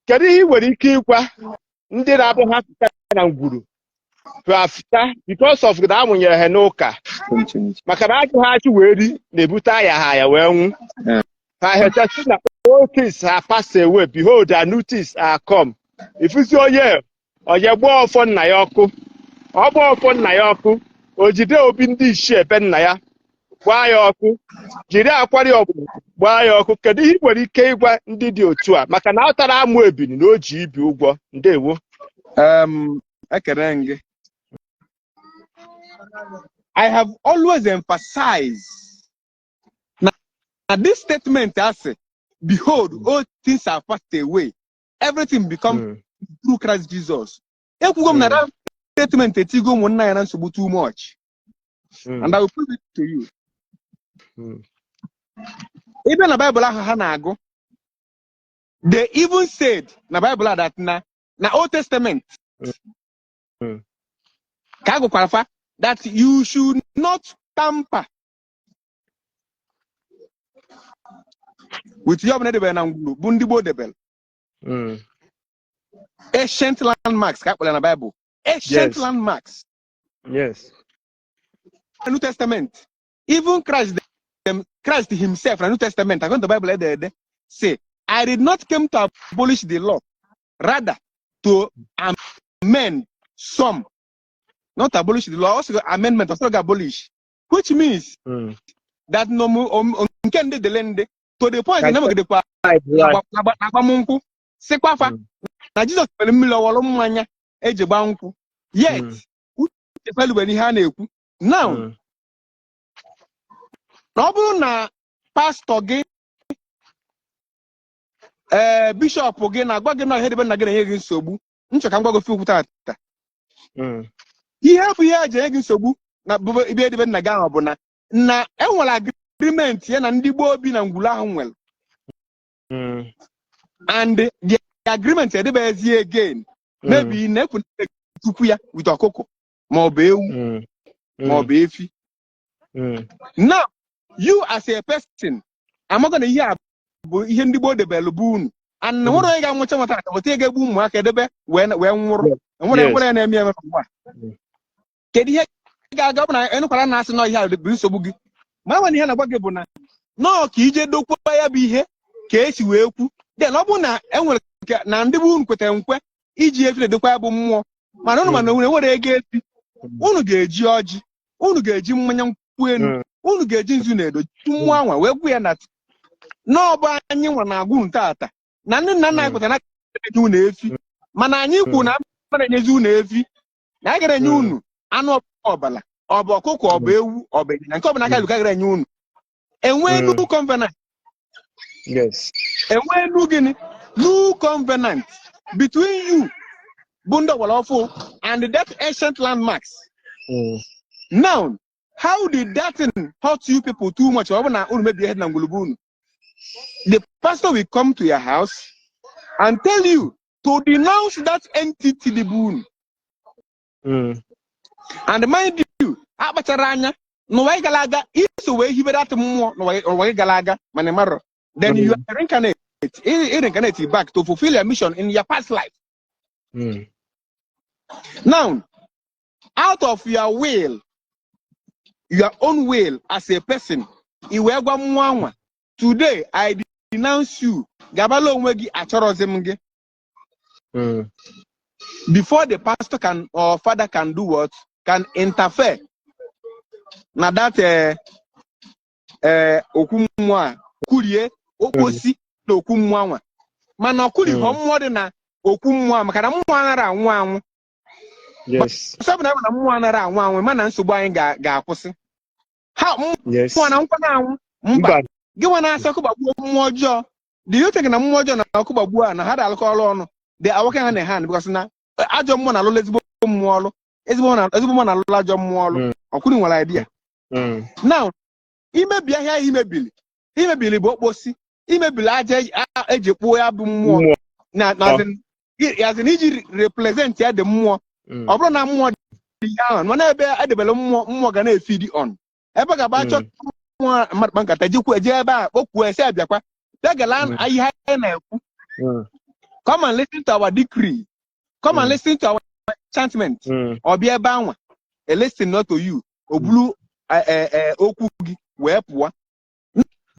Kedu ihe ị nwere ike ịgwa ndị na-abụ ha pụta na ngwuru pụta because of na amụnyere ha n'ụka, maka na ajụ ha achụ wee ri na-ebute aya ha ya wee nwụ, ha hechasị na "All things have passed away, behold, a new things are come"? Ifuzi onye gbaa ọfọ nna ya ọkụ, ọ gbaa ọfọ nna ya ọkụ, o jide obi ndị ichie ebe nna ya gbaa ya ọkụ, jiri akwari ọgbụ gbaa ya ọkụ. Kedu ihe ị nwere ike ịgwa ndị dị otu a, maka na ọ tara amụ ebini na o ji ibi ụgwọ? Ndewo. Ekele m gị. I have always emphasized na this statement asị, "Behold, all things are passed away, everything become through Christ Jesus." Ekwugo m na that statement etigo ụmụnna ya na nsogbu too much, and I will prove it to you. Ebe na Bible ahụ ha na-agụ, they even said na Bible a that na Old Testament ka a gụkwara fa that you should not tamper with ihe ọbụla edebere na ngwuru bụ ndị gboo debere. Ancient landmarks ka a kpọrọ na Bible. Ancient landmarks. New Testament. Even Christ, them, Christ himself, na New Testament, according to Bible ede ede, say, "I did not come to abolish the law, rather to amend some." Not abolish the law, also amendment, also abolish. Which means that no nke ndị dele ndị to the point na emegidekwa agbamnkwụ sịkwa fa na Jizọs mere mmiri ọwọrọ mmanya eji gba nkwụ, yet uche felubere ihe a na-ekwu now na ọ bụrụ na pastọ gị, ee, bishọp gị na-agwa gị na ihe debe nna gị na-enye gị nsogbu, nchọ ka m gwa gị ofe okwu tata. Ihe bụ ihe eji enye gị nsogbu na bụ ibe edebe nna gị ahụ bụ na enwere agreement ya na ndị gboo bi na ngwuru ahụ nwere, and the agreement edebeghịzi again. Maybe na-ekwu tukwu ya with ọkụkọ ma ọ bụ ewu ma ọ bụ efi. Now, you as a person amago na ihe a bụ ihe ndị gboo debelu bụ unu, and na nwere onye ga-anwụcha nwata ka weta ego egbu ụmụaka edebe wee nwụrụ. Enwere enwere ya na-eme eme ugbu a. Kedu ihe ga-aga ọ bụ na enụkwara na asị na ihe a bụ nsogbu gị? Ma nwere ihe na-agwa gị bụ na nọọ ka ije dokwa ya bụ ihe ka esi wee kwu. Then ọ bụ na enwere na ndị bụ unu kwetara nkwe iji efi na-edokwa ya bụ mmụọ, mana unu mana unu enwere ego efi, unu ga-eji ọjị, unu ga-eji mmanya nkwụ elu, unu ga-eji nzu na edo ji mmụọ anwa wee gwu ya na n'ọbụ anyị nwa na-agwụ unu tata na ndị nna nna anyị kwetara na enye unu efi, mana anyị kwu na a na-enyezi unu efi na a gara enye unu anụ ọbala, ọ bụ ọkụkọ, ọ bụ ewu, ọ bụ ịnyịnya, nke ọbụla aka luka gara enye unu. Enwee new covenant. Enwee new gịnị? New covenant between you bụ ndị ọgbara ọfụ and that ancient landmarks. Now, how did that thing hurt you people too much? Ọ bụ na unu mebie ihe na ngwulugwu unu, the pastor will come to your house and tell you to denounce that entity dị bụ unu. And mind you, akpachara anya n'ụwa gị gara aga iso wee hibe that mmụọ n'ụwa gị gara aga, mana ị marọ. Then you are reincarnate back to fulfill your mission in your past life. Now, out of your will, your own will as a person, i wee gwa mmụọ anwa, "Today I denounce you, gabala onwe gị, achọrọzi m gị." Before the pastor can or father can do what? Can interfere na that okwu mmụọ a, kwurie okposi na okwu mmụọ anwa, mana ọ kwurighọ mmụọ dị na okwu mmụọ a, maka na mmụọ anaghị anwụ anwụ. Sọ bụ na na mmụọ anaghị anwụ anwụ, mana nsogbu anyị ga-akwụsị ha mmụọ na nkwa na-anwụ mba. Mba. Gị nwa na-asị ọkụ gbagbuo mmụọ ọjọọ, do you think na mmụọ ọjọọ na ọkụ gbagbuo a na ha da-alụkọ ọrụ ọnụ? They are working hand in hand, because na ajọ mmụọ na-alụlụ ezigbo mmụọ ọlụ, ezigbo mmụọ na-alụlụ ajọ mmụọ ọlụ. Ọkwụrụ nwere idea. Now, imebi ahịa ahụ imebili bụ okposi, imebili aja eji kpụọ ya bụ mmụọ Mmụọ. na as in iji represent ya dị mmụọ. Ọ bụrụ na mmụọ dị ihe ahụ, mana ebe edebere mmụọ, mmụọ ga na-efidi on ebe ga-agba achọ mmụọ mmadụ kpa nkata jekwu eje ebe a kpokwuo ese abịakwa bịa gala ihe anyị na-ekwu. Come and listen to our decree. Come and listen to our enchantment." Ọ bịa ebe anwa, e listen not to you. O bulu okwu gị wee pụọ.